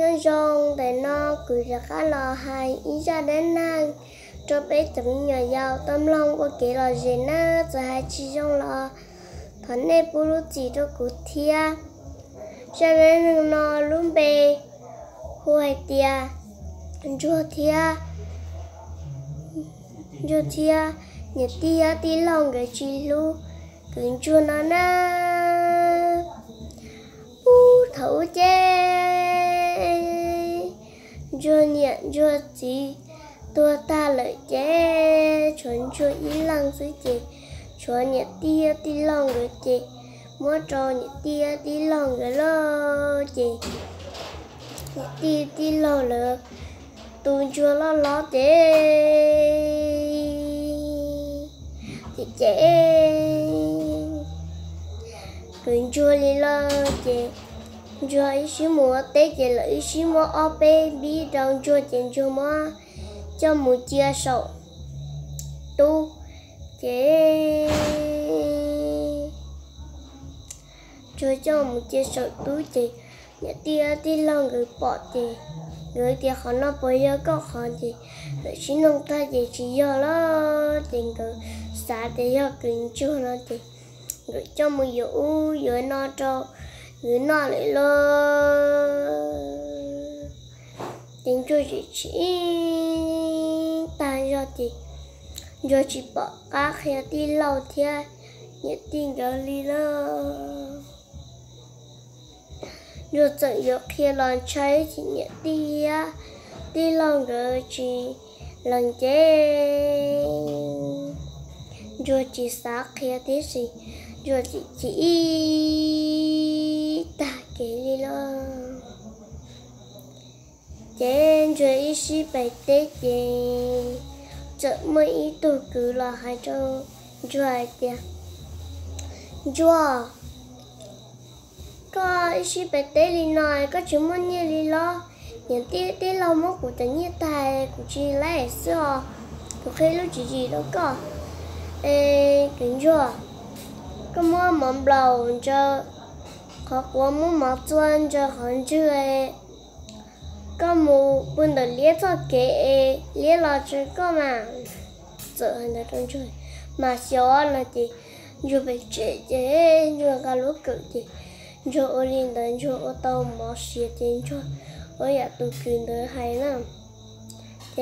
Nyob zoo, ntawm no kuv rov qab los hais ib zaj dab neeg rau peb cov me nyuam yaus tau mloog ua kev lom zem nawb. Txawm hais tsis zoo los thov nej pub lub txim rau kuv thiab. Zaj dab neeg no lub npe hu hais tias Ntsuag thiab, Ntsuag thiab niam tij thiab tij laug nkawd tsis hlub kwv Ntsuag no na. Puag thaum ub ces Ntsuag niam Ntsuag txiv tuag tag lawm ces tshuav Ntsuag ib leeg xwb ces tshuav niam tij thiab tij laug nkawd ces muab rau niam tij thiab tij laug nkawd lawm ces niam tij tij laug lawv tu Ntsuag loj hlob ces, ces, ces kwv Ntsuag li lawm ces Ntsuag ib sib mus ua teb ces lawv ib sib muab ob peb npib rau Ntsuag ces Ntsuag muab coj mus cia saum tub ces Ntsuag coj mus cia saum tub ces niam tij tij laug nkawd pom ces nkawd tias qhov no puas yog koj qhov ces lawv sib nug tag ces tsis yog lawm ces nkawd xav tias yog kwv Ntsuag no ces nkawd coj mus yuav ub yuav no rau nkawd noj lawm lauj. Ces Ntsuag tsis tsis ib tag zog ces Ntsuag tsis pom qab qhia tij laug thiab niam tij nkawd li lawm. Ntsuag txawm yuav qhia los ntshai ces niam tij thiab tij laug nkawd tsis lees ces Ntsuag tsis xav qhia tib si, Ntsuag tsis chim ib tag kev li lawm. Ces Ntsuag ib sib pem teb ces txawm muaj ib tug kwv los hais rau Ntsuag hais tias, Ntsuag, koj ib sib pem teb li no koj tsis muaj nyiaj li los? Niam tij tij laug muab kuv cov nyiaj tag kuv tsis laib xwb os. Kuv qhia lub tswv yim rau koj. Es kwv Ntsuag, koj muab mov nplaum ntsaws qhov quav, muab mov txua ntsaws qhov ntswg, koj mus pw ntawm liab txoj kev es liab los tsaws koj mas. Txawm hais ntawd rau Ntsuag mas xyov no ces Ntsuag pem tsev ces Ntsuag nqa lub kawm ces Ntsuag ua li ntawd, Ntsuag ua tau mov siav ces Ntsuag ua yam tus kwv ntawd hais na. Ces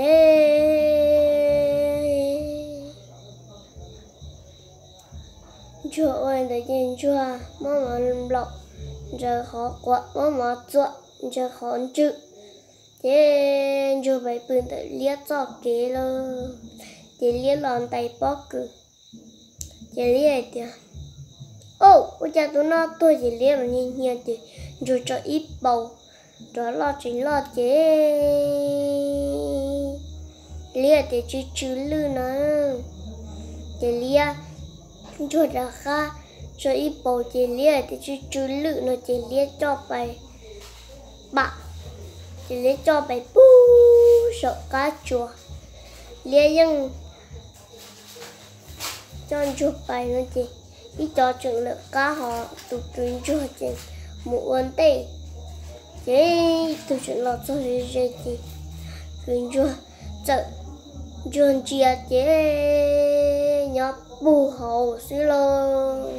Ntsuag ua li ntawd ces Ntsuag muab mov nplaum ntsaws qhov quav, muab mov txua ntsaws qhov ntswg. Ces Ntsuag pem pw ntawm liab txoj kev lawm, ces liab los ntais pob kws. Ces liab hais tias, Au, ua cas tus no tuag? Ces liab los nyiag nyiag ces Ntsuag tso ib paus rov loj tsis loj ces liab tias tsw tsw lwj no. Ces liab, Ntsuag rov qab tso ib paus ces liab tias tsw tsw lwj no ces liab coj pais pam, ces liab coj pais pub saum qab tsuas. Liab yeej coj Ntsuag pais no ces ib co tseem lawm qab, ho tus kwv Ntsuag ces mus ua ntej. Ces ib tug tseem los txog ze ze ces kwv Ntsuag txawm, Ntsuag ntsia ces nyob puag hauv xwb lauj.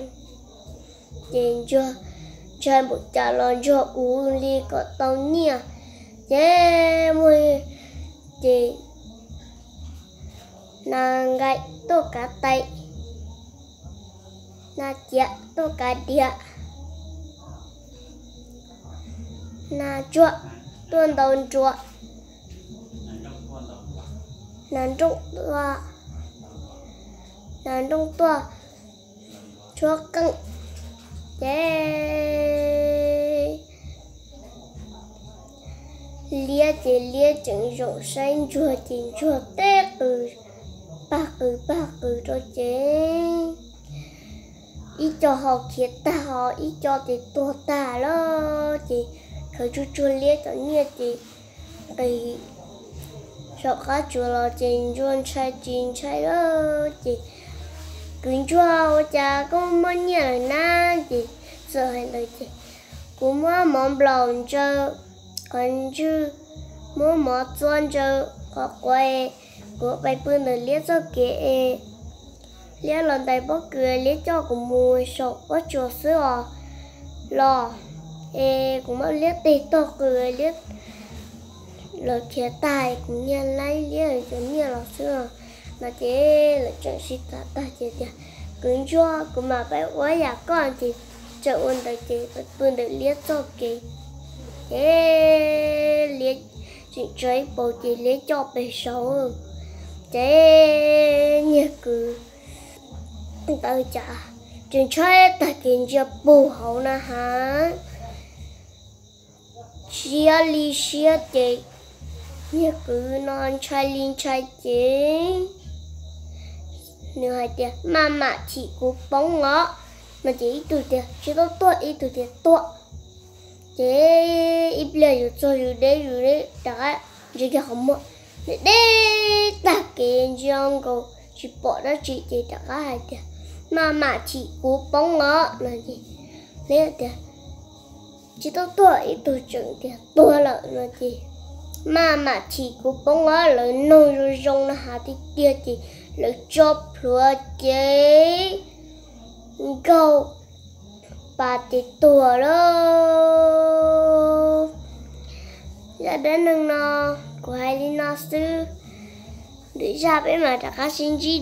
Ces Ntsuag ntshai npaum cas los Ntsuag ua li kom tau nyiaj. Ces muaj, ces nas nkaim tuaj kav tais, nas ciav tuaj kav diav, nas tsuag tuaj ntaus nruas, nas nrooj tuaj, nas nrooj tuaj tshuab qeej. Ces liab ces liab tseem zaum saib Ntsuag ces Ntsuag teb qws, pag qws pag qws rau ces ib co ho khiav tag, ho ib co ces tuag tag lawm. Ces khaws tsuag tsuag liab cov nyiaj ces nqis saum qab tsuas los ces Ntsuag ntshai tsis ntshai lawm ces, Kwv Ntsuag, ua cas koj muaj nyiaj lawm na? Ces txawm hais ntawd ces, Kuv muab mov nplaum ntsaws qhov ntswg, muab mov txua ntsaws qhov quav es kuv pais pw ntawm liab txoj kev es liab los ntais pob kws, liab coj kuv mus saum pob tsuas xwb os. Los es kuv muab liab tes tog qw, liab los khiav tag, kuv nyiag laib liab cov nyiaj los xwb os. No ces lawv tseem sib tham tag ces tias, kwv ntsuag, kuv mam pais ua yam koj ces tseem ua ntawd ces pw ntawm liab txoj kev ces liab tseem tso ib paus ces liab coj pes saud ces nyiag kwv ntawd cas tseem ntshai tag kev ntsia pug hauv na has. Siab li siab ces nyiag kwv no ntshai li ntshai ces nws hais tias, maj mam chim kuv poob os. No ces ib tug tias, tsis tau tuag, ib tug tias, tuag. Ces ib pliag yus txog yus deb, yus deb rov qab ntsia kiag qhov muag, nws deb tag kev ntsia nkaus tsis pom dab tsi ces rov qab hais tias, maj mam chim kuv poob os. No ces liab tias, tsis tau tuag, ib tug tseem tias, tuag lawm. No ces, maj mam chim kuv poob os, lawv nug zoo zoo no has tiag tiag ces lawv tso plhuav ces nkaug pas ces tuag lawm. Zaj dab neeg no kuv hais li no xwb, lwm zaj peb mam rov qab sib ntsib.